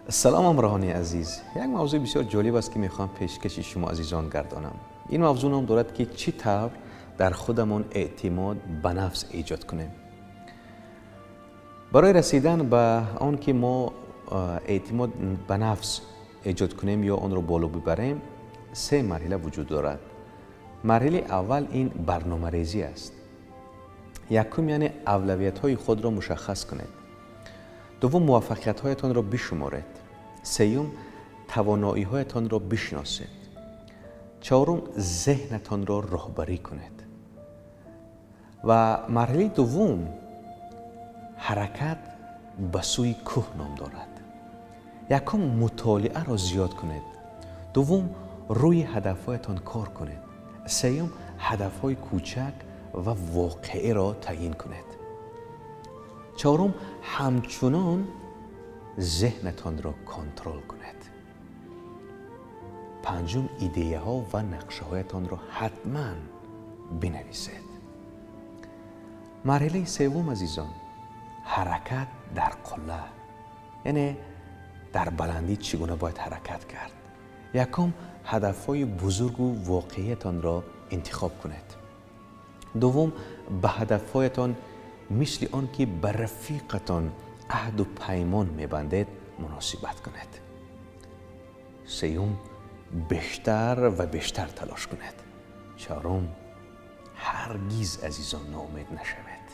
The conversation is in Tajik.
Салом, ҳамроҳони азиз. Як мавзӯи бисёр ҷолиб аст, ки мехоҳам пешкаши шумо азизон гардонам. Ин мавзӯъ ном дорад, ки чӣ тавр дар худамон эътимод ба нафс эҷод кунем. Барои расидан ба он ки мо эътимод ба нафс эҷод кунем ё онро боло бибарем, се марҳила вуҷуд дорад. Марҳилаи аввал ин барномарезӣ аст. Якум, яъне авлавиятҳои худро мушаххас кунед. Дуввум, муваффақиятҳоятонро бишуморед. Сеюм, тавоноиҳоятонро бишносед. Чорум, зеҳнатонро роҳбарӣ кунед. Ва марҳилаи дуввум ҳаракат ба сӯи кӯҳ ном дорад. Якум, мутолиаро зиёд кунед. Дуввум, рӯи ҳадафҳоятон кор кунед. Сеюм, ҳадафҳои кӯчак ва воқеиро таъйин кунед. Чорум, ҳамчунон зеҳнатонро контрол кунед. Панҷум, идеяҳо ва нақшаҳоятонро ҳатман бинависед. Марҳилаи севум, азизон, ҳаракат дар қулла, яъне дар баландӣ чӣ гуна бояд ҳаракат кард. Якум, ҳадафҳои бузургу воқеиятонро интихоб кунед. Дуввум, ба ҳадафҳоятон мисли он ки ба рафиқатон аҳду паймон мебандед муносибат кунед. Сеюм, бештар ва бештар талош кунед. Чорум, ҳаргиз, азизон, ноумед нашавед.